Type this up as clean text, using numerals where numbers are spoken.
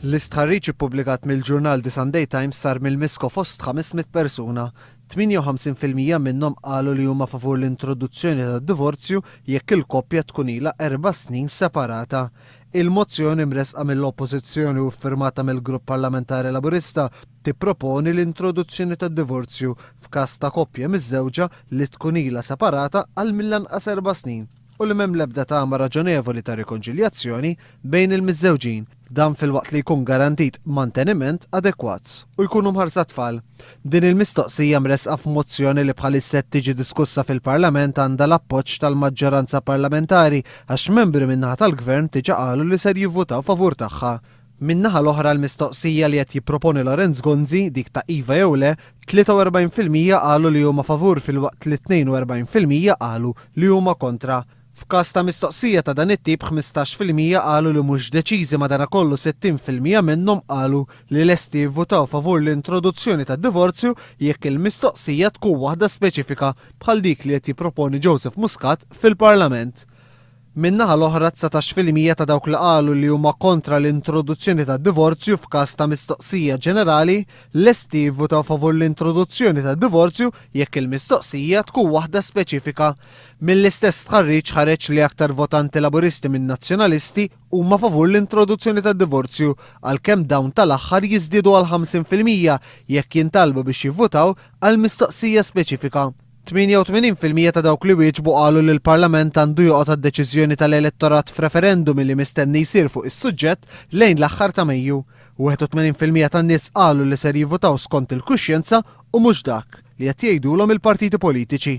L-istħarriġ ippubblikat mill-ġurnal The Sunday Times sar mill-MISCO fost 500 persuna. 58% minnhom qalu li huma favur l-introduzzjoni tad-divorzju jekk il-koppja tkun ilha 4 snin separata. Il-mozzjoni mressqa mill-Oppożizzjoni u ffirmata mill-Grupp Parlamentari Laburista tipproponi l-introduzzjoni tad-divorzju f'każ ta' koppja miżżewġa li tkun ilha separata għal mill-anqas 4 snin u li m'hemm l-ebda tama raġonevoli ta' rikonċiljazzjoni bejn il-miżżewġin, dan filwaqt li jkun garantit manteniment adekwat u jkunu mħarsa tfal. Din il-mistoqsija mressqa f'mozzjoni li bħalissa qed tiġi diskussa fil-Parlament għandha l-appoġġ tal-maġġoranza parlamentari għax membri min-naħa tal-Gvern diġà qalu li ser jivvutaw favur tagħha. Min-naħa l-oħra l-mistoqsija li qed jipproponi Lawrence Gonzi, dik ta' iva jew le, 43% qalu li huma favur filwaqt li 42% qalu li huma kontra. F'każ ta' mistoqsija ta' dan it-tip 15% qalu li mhux deċiżi, madanakollu 60% minnhom qalu li lesti jivvutaw favur l-introduzzjoni tad-divorzju jekk il-mistoqsija tkun waħda speċifika bħal dik li qed jipproponi Joseph Muscat fil-Parlament. Min-naħa l-oħra 19% ta' dawk li qalu li huma kontra l-introduzzjoni tad-divorzju f'każ ta' mistoqsija ġenerali lesti jivvutaw favur l-introduzzjoni tad-divorzju jekk il-mistoqsija tkun waħda speċifika. Mill-istess stħarriġ ħareġ li aktar votanti Laburisti minn Nazzjonalisti huma favur l-introduzzjoni tad-divorzju għalkemm dawn tal-aħħar jiżdiedu għal 50% jekk jintalbu biex jivvutaw għal mistoqsija speċifika. 88% ta' dawk li wieġbu qalu li l-Parlament għandu joqgħod għad-deċiżjoni tal-elettorat f'referendum li mistenni jsir fuq is-suġġett lejn l-aħħar ta' Mejju. 81% tan-nies qalu li ser jivvutaw skont il-kuxjenza u mhux dak li qed jgħidulhom il-partiti politiċi.